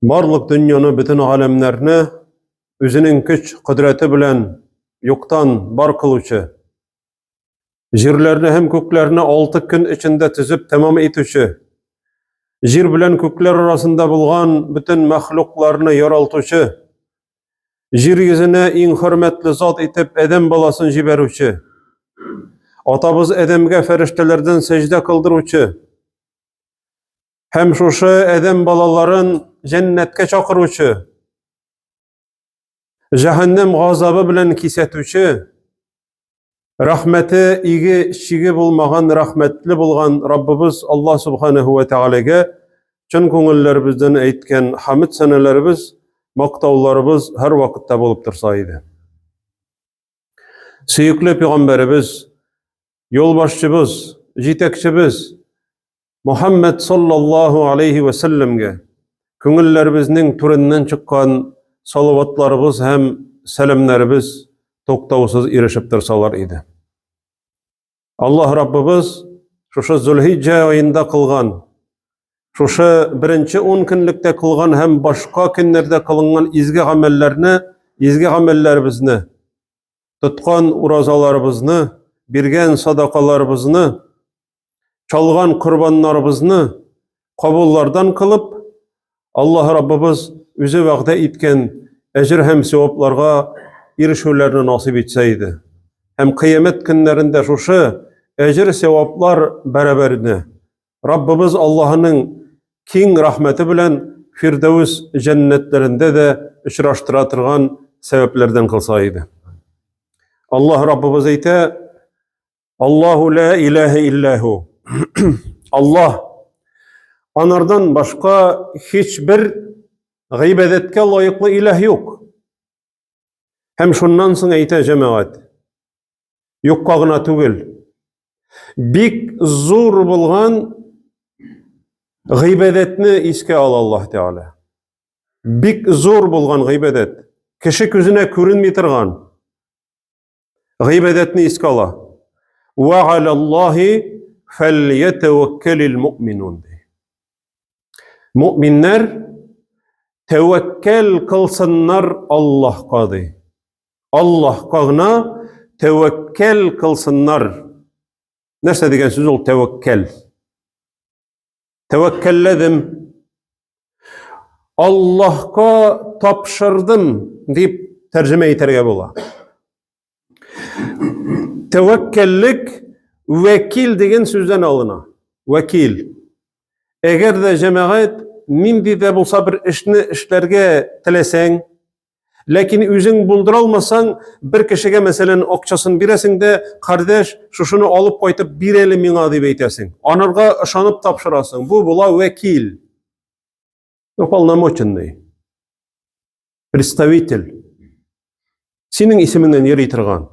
Барлык дөньяны, бөтен галәмнәрне үзенең көч, кодрәте белән юктан бар кылучы, җирләрне һәм күкләрне алты көн эчендә төзеп тәмам итүче, җир белән күкләр арасында булган бөтен мәхлукларны яралтучы, җир йөзенә иң хөрмәтле зат итеп адәм баласын җибәрүче, атабыз Адәмгә фәрештәләрдән сәҗдә кылдыручы, һәм шушы адәм балаларын җәннәткә чакыручы, җәһәннәм газабы белән кисәтүче, рәхмәте иге чиге булмаган рәхмәтле булган Раббыбыз Аллаһ субханаһу ва тәгаләгә чын күңелләребездән әйткән хәмд сәнәләребез, мактауларыбыз һәр вакытта булып торса иде. Сөекле пәйгамбәребез, юлбашчыбыз, җитәкчебез Мухаммад саллаллаһу алейхи вә сәлләмгә күңелләребезнең түреннән чыккан салаватларыбыз һәм сәламнәребез туктаусыз ирешеп торсалар иде. Аллаһ Раббыбыз шушы Зулхиҗҗә аенда кылган, шушы беренче ун көнлектә кылган һәм башка көннәрдә кылынган изге гамәлләрне, изге гамәлләребезне, тоткан уразаларыбызны, биргән садакаларыбызны чалган корбаннарыбызны кабуллардан кылып, Аллаһ Раббыбыз үзе вәгъдә иткән әҗер һәм савапларга ирешүләрне насыйп итсә иде. Һәм кыямәт көннәрендә шушы әҗер саваплар бәрабәренә Раббыбыз Аллаһының киң рәхмәте белән Фирдәүс җәннәтләрендә дә очраштыра торган сәбәпләрдән кылса иде. Аллаһ Раббыбыз әйтә, Аллаһу ла илаһа иллаху. Аллаһ анардан башка һичбер гыйбадәткә лаеклы илаһ юк. Һәм шуннан соң әйтә җәмәгать. Юкка гына түгел. Бик зур булган гыйбадәтне искә ала Аллаһ Тәгалә. Бик зур булган гыйбадәт. Кеше күзенә күренми торган. Гыйбадәтне искә ала. Ва алаллаһи фәльятәвәккәлил муъминун. Муъминнәр тәвәккәл кылсыннар Аллаһка ди. Аллаһка гына тәвәккәл кылсыннар. Нәрсә дигән сүз ул тәвәккәл? Тәвәккәлләдем. Аллаһка тапшырдым дип тәрҗемә итәргә була. Тәвәккәллек вәкил дигән сүздән алына. Вәкил. Әгәр дә җәмәгать нинди дә булса бер эшне эшләргә теләсәң, Ләкин үзең булдыра алмасаң, бер кешегә, мәсәлән, акчасын бирәсең дә, кардәш, шушыны алып кайтып бир әле миңа дип әйтәсең. Анарга ышанып тапшырасың. Бу була вәкил. Уполномоченный. Представитель. Синең исемеңнән йөри торган.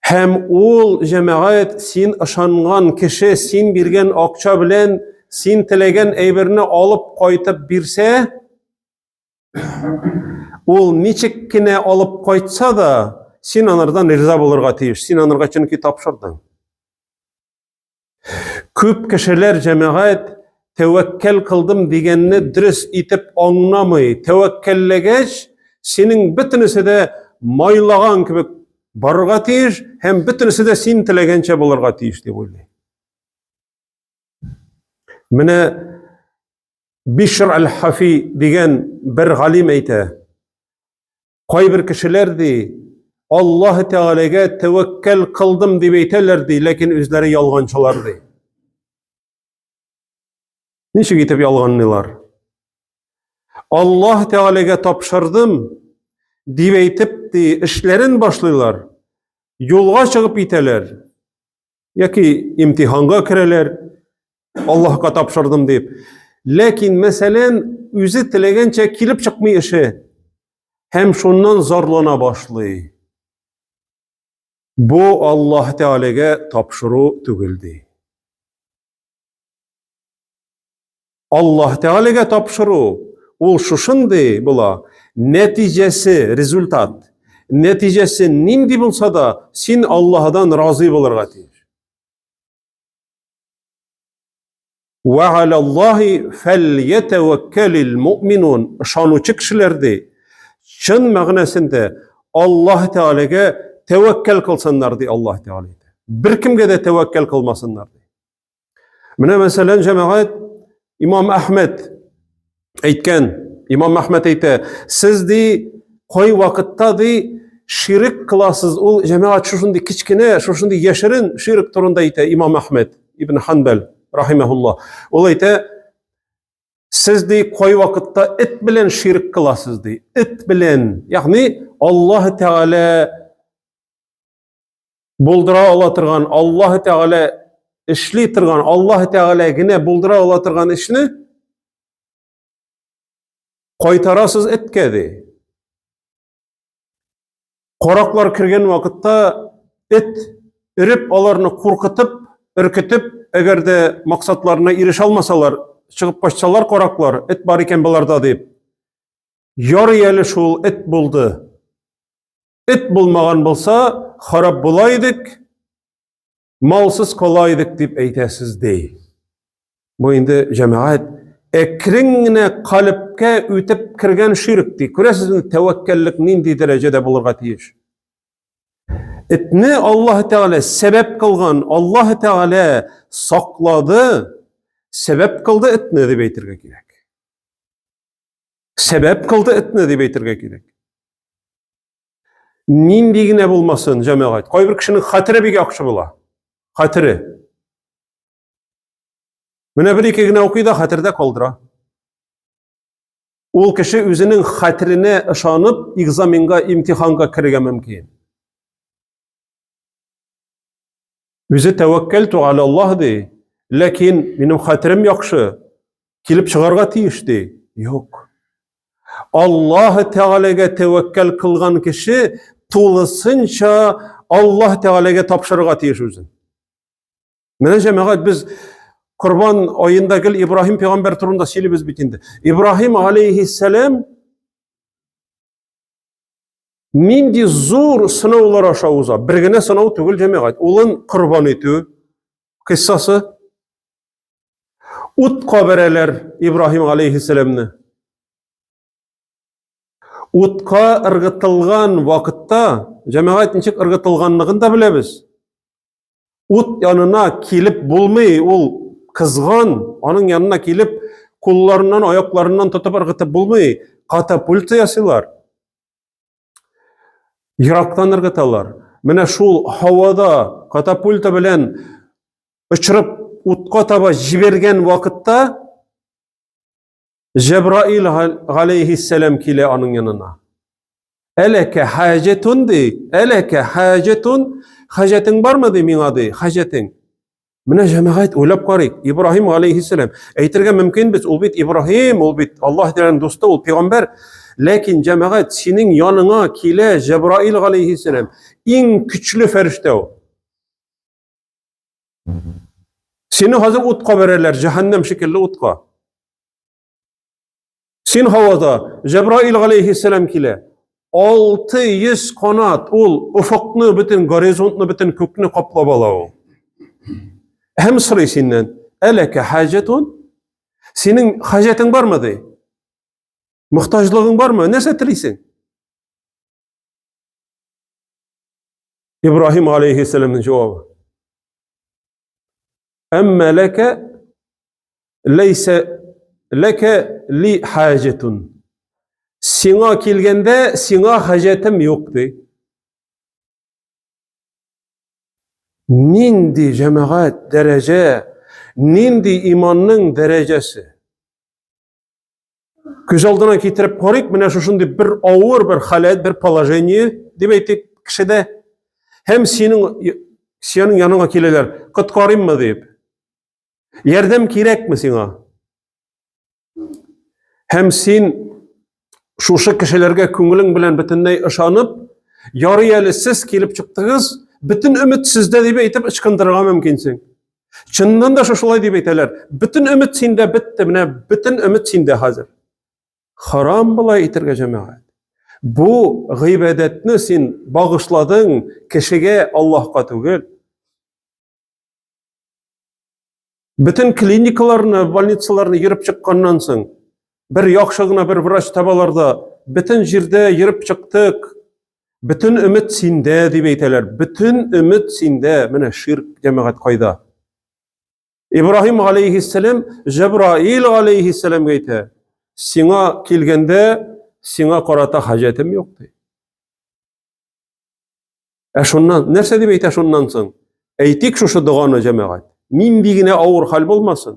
Һәм ул җәмәгать син ышанган кеше, син биргән акча белән син теләгән әйберне алып кайтып бирсә, ул ничек кенә алып кайтса да, син анардан риза булырга тиеш. Син анарга чөнки тапшырдың. Күп кешеләр җәмәгать тәвәккәл кылдым дигәнне дөрес итеп аңламый. Тәвәккәлләгәч, синең бөтенесе дә майлаган кебек барырга тиеш һәм бөтенесе дә син теләгәнчә булырга тиеш дип уйлый. Менә Бишр аль-Хафи дигән бер галим әйтә. Кайбер кешеләр ди, Аллаһ Тәгаләгә тәвәккәл кылдым дип әйтәләр ди, ләкин үзләре ялганчылар ди. Ничек итеп ялганлыйлар? Аллаһ Тәгаләгә тапшырдым дип әйтеп ди, эшләрен башлыйлар, юлга чыгып китәләр яки имтиханга керәләр, Аллаһка тапшырдым дип. Ләкин, мәсәлән, үзе теләгәнчә килеп чыкмый эше. Һәм шуннан зарлана башлый. Бу Аллаһ Тәгаләгә тапшыру түгел ди. Аллаһ Тәгаләгә тапшыру ул шушындый була. Нәтиҗәсе, результат. Нәтиҗәсе нинди булса да, син Аллаһдан разый булырга тиеш. Вә галәллаһи фәльятәвәккәлил муъминун. Ышанучы кешеләр ди, чын мәгънәсендә Аллаһ Тәгаләгә тәвәккәл кылсыннар ди Аллаһ Тәгалә. Беркемгә дә тәвәккәл кылмасыннар ди. Менә мәсәлән, җәмәгать Имам Әхмәд әйткән, Имам Әхмәд әйтә, сез ди кай вакытта ди ширек кыласыз, ул җәмәгать шушындый кечкенә, шушындый яшерен ширек турында әйтә Имам Әхмәд ибн Ханбәл рахимахулла. Ул әйтә, сез ди кай вакытта эт белән ширек кыласыз ди. Эт белән, ягъни Аллаһ Тәгалә булдыра ала торган, Аллаһ Тәгалә эшли торган, Аллаһ Тәгалә генә булдыра ала торган эшне кайтарасыз эткә ди. Караклар кергән вакытта эт өреп аларны куркытып, өркетеп, әгәр дә максатларына ирешә алмасалар, чыгып качсалар караклар, эт бар икән боларда дип. Ярый әле шул эт булды. Эт булмаган булса, харап була идек, малсыз кала идек дип әйтәсез ди. Бу инде җәмәгать әкрен генә калебкә үтеп кергән ширк ди. Күрәсезме, тәвәккәллек нинди дәрәҗәдә булырга тиеш? Этне Аллаһ Тәгалә сәбәп кылган, Аллаһ Тәгалә саклады, сәбәп кылды этне дип әйтергә кирәк. Сәбәп кылды этне дип әйтергә кирәк. Нинди генә булмасын, җәмәгать. Кайбер кешенең хәтере бик яхшы була. Хәтере. Менә бер ике генә укый да хәтердә калдыра. Ул кеше үзенең хәтеренә ышанып, экзаменга, имтиханга керергә мөмкин. Үзе тәвәккәл ту Аллаһ ди, ләкин минем хәтерем яхшы, килеп чыгарга тиеш ди. Юк. Аллаһ Тәгаләгә тәвәккәл кылган кеше тулысынча Аллаһ Тәгаләгә тапшырырга тиеш үзен. Менә җәмәгать без Корбан аенда гел Ибраһим пәйгамбәр турында сөйлибез бит инде. Ибраһим алейхиссәлам нинди зур сынаулар аша уза. Бер генә сынау түгел җәмәгать. Улын корбан итү кыссасы. Утка бәрәләр Ибраһим алейхиссәламны. Утка ыргытылган вакытта, җәмәгать ничек ыргытылганлыгын да беләбез. Ут янына килеп булмый, ул кызган, аның янына килеп, кулларыннан, аякларыннан тотып ыргытып булмый. Катапульта ясыйлар. Ерактан ыргыталар. Менә шул һавада катапульта белән очырып утка таба җибәргән вакытта Җәбраил галәйһиссәлам килә аның янына. Әләкә хаҗәтун ди, әләкә хаҗәтун, хаҗәтең бармы ди миңа ди, хаҗәтең. Менә җәмәгать уйлап карыйк. Ибраһим галәйһиссәлам. Әйтергә мөмкин без, ул бит Ибраһим, ул бит Аллаһ Тәгаләнең дусты, ул пәйгамбәр. Ләкин җәмәгать синең яныңа килә Җәбраил галәйһиссәлам, иң көчле фәрештә ул. Сине хәзер утка бәрәләр, җәһәннәм шикелле утка. Син һавада, Җәбраил галәйһиссәлам килә. 600 канат ул офыкны, бөтен горизонтны, бөтен күкне каплап ала ул. Һәм сорый синнән, әләкә хаҗәтун? Синең хаҗәтең бармы ди? Мохтаҗлыгың бармы? Нәрсә телисең? Ибраһим алейхиссәламның җавабы. Әмма ләкә ләйсә ләкә ли хаҗәтун. Сиңа килгәндә сиңа хаҗәтем юк ди. Нинди җәмәгать дәрәҗә, нинди иманның дәрәҗәсе? Күз алдына китереп карыйк, менә шушындый бер авыр бер халәт, бер положение дип әйтик кешедә. Һәм синең синең яныңа киләләр, коткарыйммы дип. Ярдәм кирәкме сиңа? Һәм син шушы кешеләргә күңелең белән бөтенләй ышанып, ярый әле сез килеп чыктыгыз, бөтен өмет сездә дип әйтеп ычкындырырга мөмкинсең. Чыннан да шушылай дип әйтәләр. Бөтен өмет синдә бетте, менә бөтен өмет синдә хәзер. Харам болай әйтергә җәмәгать. Бу гыйбадәтне син багышладың кешегә, Аллаһка түгел. Бөтен клиникаларны, больницаларны йөреп чыкканнан соң, бер яхшы гына бер врач табалар да, бөтен җирдә йөреп чыктык, бөтен өмет синдә дип әйтәләр. Бөтен өмет синдә. Менә ширк җәмәгать кайда? Ибраһим алейхиссәлам Җәбраил алейхиссәламгә әйтә, сиңа килгәндә сиңа карата хаҗәтем юк ди. Ә шуннан, нәрсә дип әйтә шуннан соң? Әйтик шушы доганы, җәмәгать. Нинди генә авыр хәл булмасын,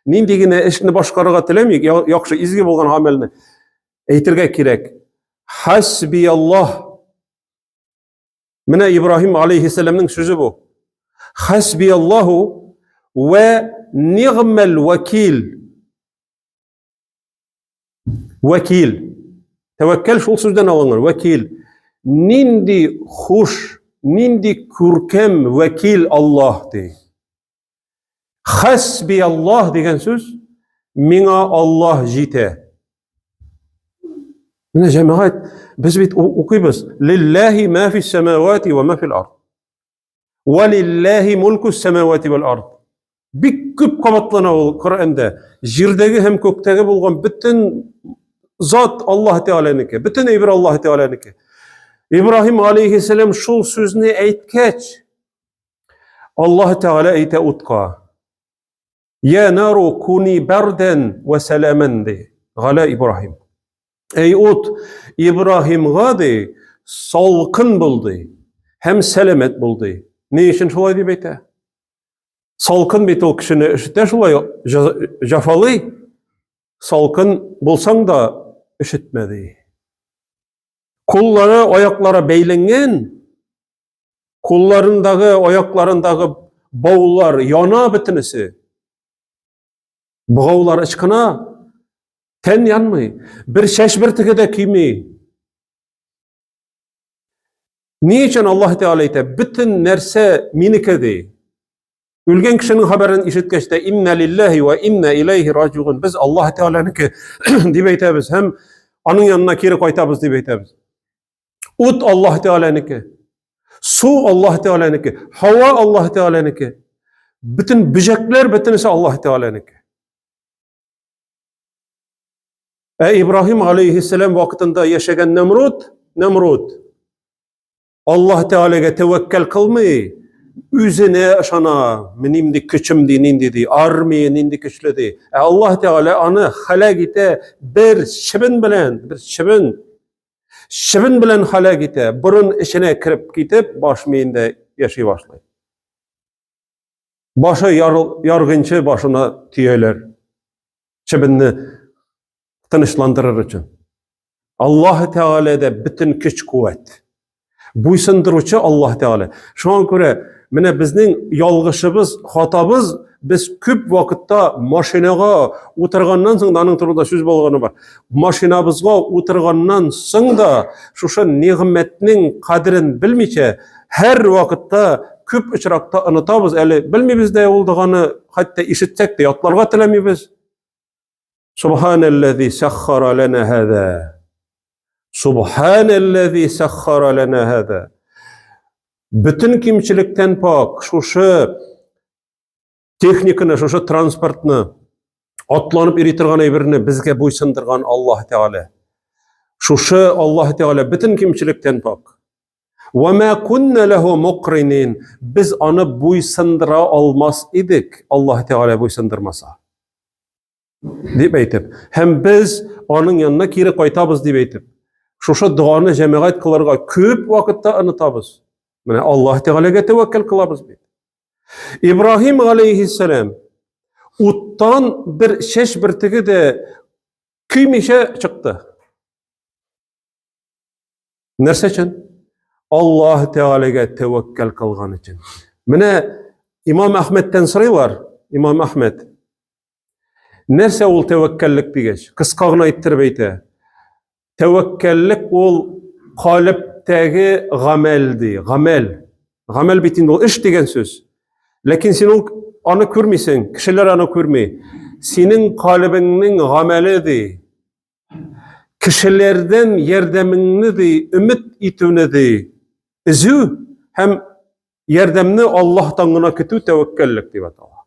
нинди генә эшне башкарырга теләмик, яхшы, изге булган гамәлне әйтергә кирәк. Хасби Аллаһ. Менә Ибраһим алейхиссәламның сүзе бу. Хасби Аллаһу вә нигъмәл вәкил. Вәкил. Тәвәккәл шул сүздән алынган. Вәкил. Нинди хуш, нинди күркәм вәкил Аллаһ ди. Хәсби Аллаһ дигән сүз миңа Аллаһ җитә. Менә җәмәгать, без бит укыйбыз. Лилләһи ма фис самавати ва ма фил ард. Валилләһи мулку самавати вал ард. Бик күп кабатлана ул Коръәндә. Җирдәге һәм күктәге булган бөтен зат Аллаһ Тәгаләнеке, бөтен әйбер Аллаһ Тәгаләнеке. Ибраһим алейхиссәлам шул сүзне әйткәч, Аллаһ Тәгалә әйтә утка. Я нару куни бардән вә сәламән ди. Галя Ибраһим. Әй ут, Ибраһимга ди, салкын бул ди һәм сәламәт бул ди. Ни өчен шулай дип әйтә? Салкын бит ул кешене өшетә шулай җафалый. Салкын булсаң да өшетмә ди. Куллары, аяклары бәйләнгән, кулларындагы, аякларындагы баулар яна бөтенесе. Богаулар ычкына, тән янмый, бер чәч бөртеге дә көйми. Ни өчен Аллаһ Тәгалә әйтә, бөтен нәрсә минеке ди. Үлгән кешенең хәбәрен ишеткәч тә инна лиллаһи ва инна иләйһи раҗиун. Без Аллаһ Тәгаләнеке дип әйтәбез һәм аның янына кире кайтабыз дип әйтәбез. Ут Аллаһ Тәгаләнеке. Су Аллаһ Тәгаләнеке, һава Аллаһ Тәгаләнеке. Бөтен бөҗәкләр бөтенесе Аллаһ Тәгаләнеке. Ә Ибраһим алейхиссәлам вакытында яшәгән Нәмруд, Нәмруд Аллаһ Тәгаләгә тәвәккәл кылмый, үзенә ышана, минем ди көчем ди, нинди ди, армия нинди көчле ди. Ә Аллаһ Тәгалә аны һәлак итә бер чебен белән, бер чебен. Чебен белән һәлак итә, борын эченә кереп китеп, баш миендә яши башлый. Башы яргынчы башына төяләр. Чебенне тынычландырыр өчен. Аллаһ Тәгаләдә бөтен көч куәт. Буйсындыручы Аллаһ Тәгалә. Шуңа күрә менә безнең ялгышыбыз, хатабыз без күп вакытта машинага утырганнан соң да аның турында сүз булганы бар. Машинабызга утырганнан соң да шушы нигъмәтнең кадерен белмичә, һәр вакытта күп очракта онытабыз, әле белмибез дә ул доганы, хәтта ишетсәк тә ятларга теләмибез. Субханаллази саххара лана хаза. Субханаллази саххара лана хаза. Бөтен кимчелектән пак шушы техниканы, шушы транспортны, атланып йөри торган әйберне безгә буйсындырган Аллаһ Тәгалә. Шушы Аллаһ Тәгалә бөтен кимчелектән пак. Ва ма кунна лаху мукринин. Без аны буйсындыра алмас идек, Аллаһ Тәгалә буйсындырмаса. Дип әйтеп, һәм без аның янына кире кайтабыз дип әйтеп. Шушы доганы җәмәгать кылырга күп вакытта онытабыз. Менә Аллаһ Тәгаләгә тәвәккәл кылабыз бит. Ибраһим алейхиссәлам уттан бер чәч бөртеге дә көймичә чыкты. Нәрсә өчен? Аллаһ Тәгаләгә тәвәккәл кылган өчен. Менә Имам Әхмәттән сорыйлар, Имам Әхмәт. Нәрсә ул тәвәккәллек дигәч, кыска гына иттереп әйтә. Тәвәккәллек ул калептәге гамәл ди, гамәл. Гамәл бит инде ул эш дигән сүз. Ләкин син ул аны күрмисең, кешеләр аны күрми. Синең калебеңнең гамәле ди. Кешеләрдән ярдәмеңне ди, өмет итүне ди, өзү һәм ярдәмне Аллаһтан гына көтү тәвәккәллек дип атала.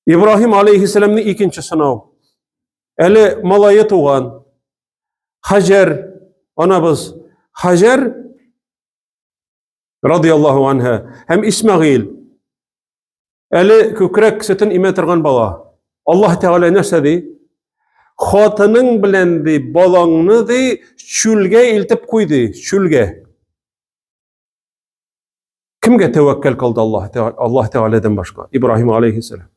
Ибраһим алейхиссәламның икенче сынау. Әле малае туган. Хаҗәр анабыз Хаҗәр радияллаһу анһа һәм Исмәгыйль әле күкрәк сөтен имә торган бала. Аллаһ Тәгалә нәрсә ди? Хатының белән ди, балаңны ди, чүлгә илтеп куй ди, чүлгә. Кемгә тәвәккәл кылды Аллаһ Тәгалә, Аллаһ Тәгаләдән башка? Ибраһим алейхиссалам.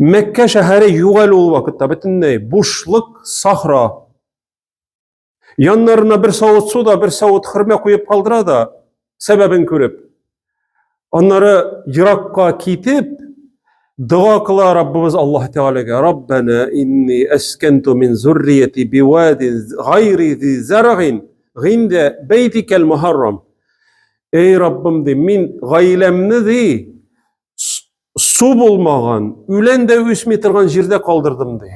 Мәккә шәһәре юк әле ул вакытта, бөтенләй бушлык, сахра. Яннарына бер савыт су да, бер савыт хөрмә куеп калдыра да, сәбәбен күреп. Аннары еракка китеп, дога кыла Раббыбыз Аллаһ Тәгаләгә. Раббана инни әскәнту мин зуррияти бивадин гайри зи заргин гиндә бәйтикәл мухаррам. Эй Раббым ди, мин гаиләмне ди су булмаган, үлән дә үсми торган җирдә калдырдым ди.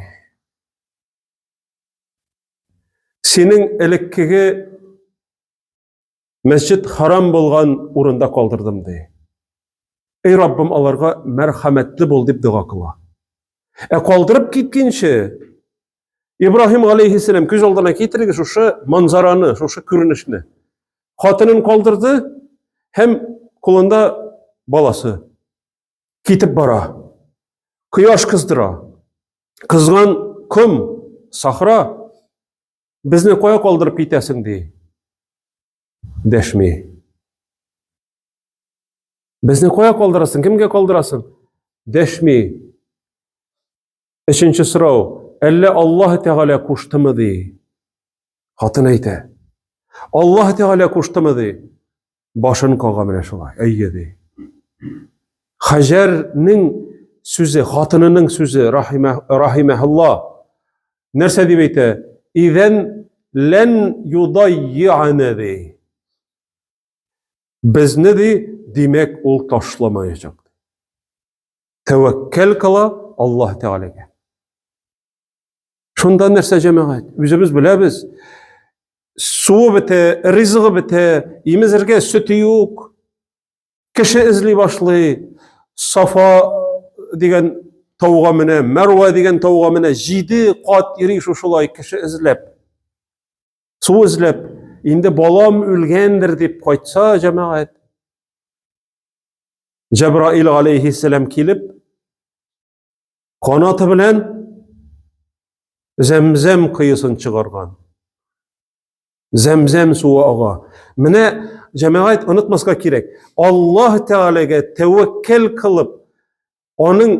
Синең элеккеге мәсҗид харам булган урында калдырдым ди. Эй Раббым, аларга мәрхәмәтле бул дип дога кыла. Ә калдырып киткәнче Ибраһим алейхиссәлам күз алдына китерегез шушы манзараны, шушы күренешне. Хатынын калдырды һәм кулында баласы. Китеп бара. Кояш кыздыра. Кызган ком, сахра. Безне кая калдырып китәсең ди. Дәшми. Безне кая калдырасың? Кемгә калдырасың? Дәшми. Өченче сорау. Әллә Аллаһ Тәгалә куштымы ди? Хатын әйтә. Аллаһ Тәгалә куштымы ди? Башын кага менә шулай. Әйе ди. Хаҗәрнең сүзе, хатынының сүзе, рахимәһулла. Нәрсә дип әйтә? Идән лән юдаййана ди. Безне ди, димәк, ул ташламаячак. Тәвәккәл кыла Аллаһ Тәгаләгә. Шунда нәрсә җәмәгать? Үзебез беләбез. Суы бетә, ризыгы бетә, имезергә сөте юк. Кеше эзли башлый. Сафа дигән тауга менә, Мәрва дигән тауга менә, җиде кат йөри шушылай кеше эзләп. Су эзләп, инде балам үлгәндер дип кайтса, җәмәгать, Җәбраил алейхиссәлам килеп, канаты белән Зәмзәм коесын чыгарган. Зәмзәм суы ага. Менә җәмәгать онытмаска кирәк. Аллаһ Тәгаләгә тәвәккәл кылып, аның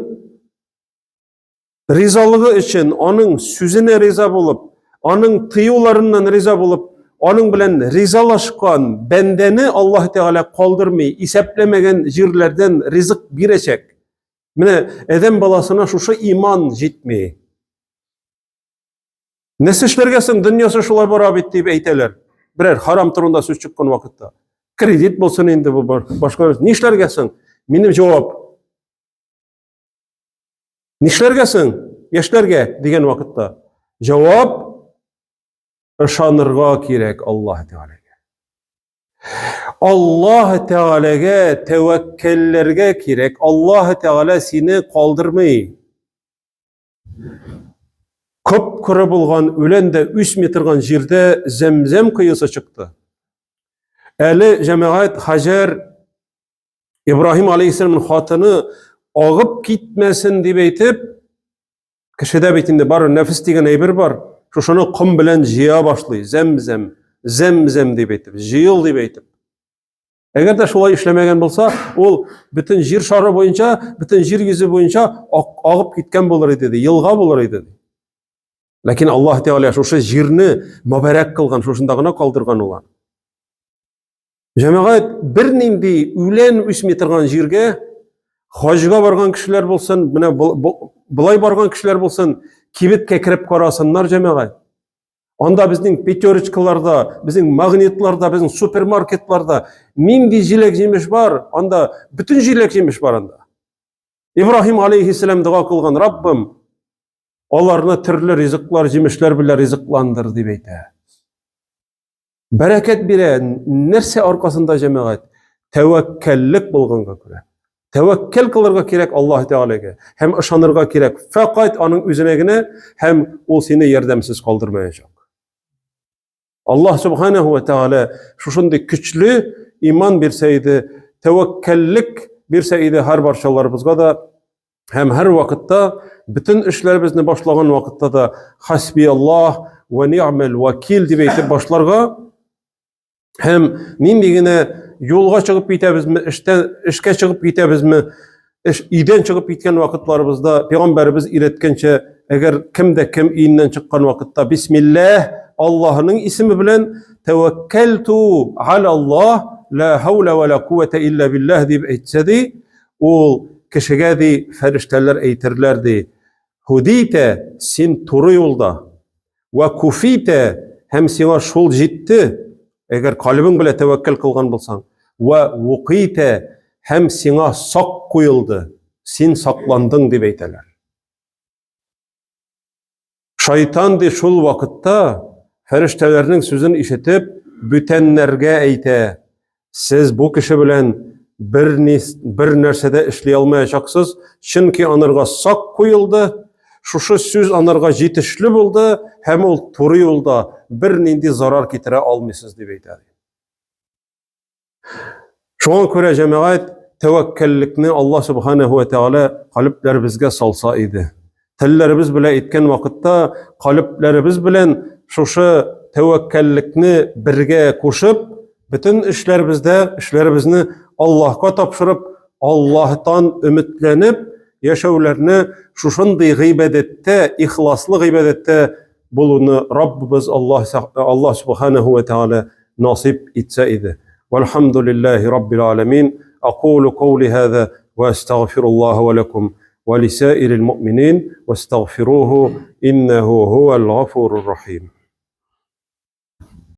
ризалыгы өчен, аның сүзенә риза булып, аның тыюларыннан риза булып, аның белән ризалашкан бәндәне Аллаһ Тәгалә калдырмый, исәпләмәгән җирләрдән ризык бирәчәк. Менә адәм баласына шушы иман җитми. Нәрсә эшләргә соң, дөньясы шулай бара бит дип әйтәләр. Берәр харам турында сүз чыккан вакытта. Кредит булсын инде бу башка. Нишләргә соң? Минем җавап. Нишләргә соң яшьләргә дигән вакытта? Җавап ышанырга кирәк Аллаһ Тәгаләгә. Аллаһ Тәгаләгә тәвәккәлләргә кирәк. Аллаһ Тәгалә сине калдырмый. Коп-коры булган үлән дә үсми торган җирдә зәмзәм коесы чыкты. Әле җәмәгать Хаҗәр Ибраһим алейхиссәламның хатыны агып китмәсен дип әйтеп, кешедә бит инде бар нәфес дигән әйбер бар. Шушыны ком белән җыя башлый. Зәм-зәм, зәм-зәм дип әйтеп, җыел дип әйтеп. Әгәр дә шулай эшләмәгән булса, ул бөтен җир шары буенча, бөтен җир йөзе буенча агып киткән булыр иде, ди, елга булыр иде. Ди. Ләкин Аллаһ Тәгалә шушы җирне мөбарәк кылган, шушында гына калдырган ул аны. Җәмәгать бернинди үлән үсми торган җиргә хаҗга барган кешеләр булсын, менә болай барган кешеләр булсын, кибеткә кереп карасыннар җәмәгать. Анда безнең пятерочкаларда, безнең магнитларда, безнең супермаркетларда нинди җиләк-җимеш бар, анда бөтен җиләк-җимеш бар анда. Ибраһим алейхиссәлам дога кылган, Раббым, аларны төрле ризыклар, җимешләр белән ризыкландыр дип әйтә. Бәрәкәт бирә. Нәрсә аркасында җәмәгать? Тәвәккәллек булганга күрә. Тәвәккәл кылырга кирәк Аллаһ Тәгаләгә һәм ышанырга кирәк фәкать аның үзенә генә һәм ул сине ярдәмсез калдырмаячак. Аллаһ Субханаһу ва Тәгалә шушындый көчле иман бирсә иде, тәвәккәллек бирсә иде һәр барчаларыбызга да һәм һәр вакытта бөтен эшләребезне башлаган вакытта да хасби Аллаһ ва ни'мал вакил дип әйтеп башларга һәм нинди генә юлга чыгып китәбезме, эштән эшкә чыгып китәбезме, эш өйдән чыгып киткән вакытларыбызда пәйгамбәребез өйрәткәнчә, әгәр кем дә кем өеннән чыккан вакытта бисмилләһ, Аллаһының исеме белән тәвәккәлту аля Аллаһ, ла хаула ва ла куввата илля биллаһ дип әйтсә ди, ул кешегә ди фәрештәләр әйтерләр ди, һудитә, син туры юлда. Вә куфитә, һәм сиңа шул җитте, әгәр калебең белән тәвәккәл кылган булсаң. Вә вукитә, һәм сиңа сак куелды, син сакландың дип әйтәләр. Шайтан ди шул вакытта фәрештәләрнең сүзен ишетеп, бүтәннәргә әйтә: Сез бу кеше белән бер, ни, бер нәрсә дә эшли алмаячаксыз, чөнки анарга сак куелды, шушы сүз анарга җитешле булды һәм ул туры юлда бернинди зарар китерә алмыйсыз дип әйтә. Шуңа күрә җәмәгать тәвәккәллекне Аллаһ субханаһу ва тәгалә калебләребезгә салса иде. Телләребез белән әйткән вакытта калебләребез белән шушы тәвәккәллекне бергә кушып, бөтен эшләребездә эшләребезне Аллаһка тапшырып, Аллаһтан өметләнеп яшәүләрне шушындый гыйбадәттә, ихласлы гыйбадәттә булуны Раббыбыз Аллаһ Аллаһ субханаһу ва тәгалә насыйп итсә иде. Вальхамдулиллахи раббил аламин. Акулу каули хаза ва астагфируллаһа ва лакум ва лисаирил муъминин вастагфируһу иннаху хуал гафурur рахим.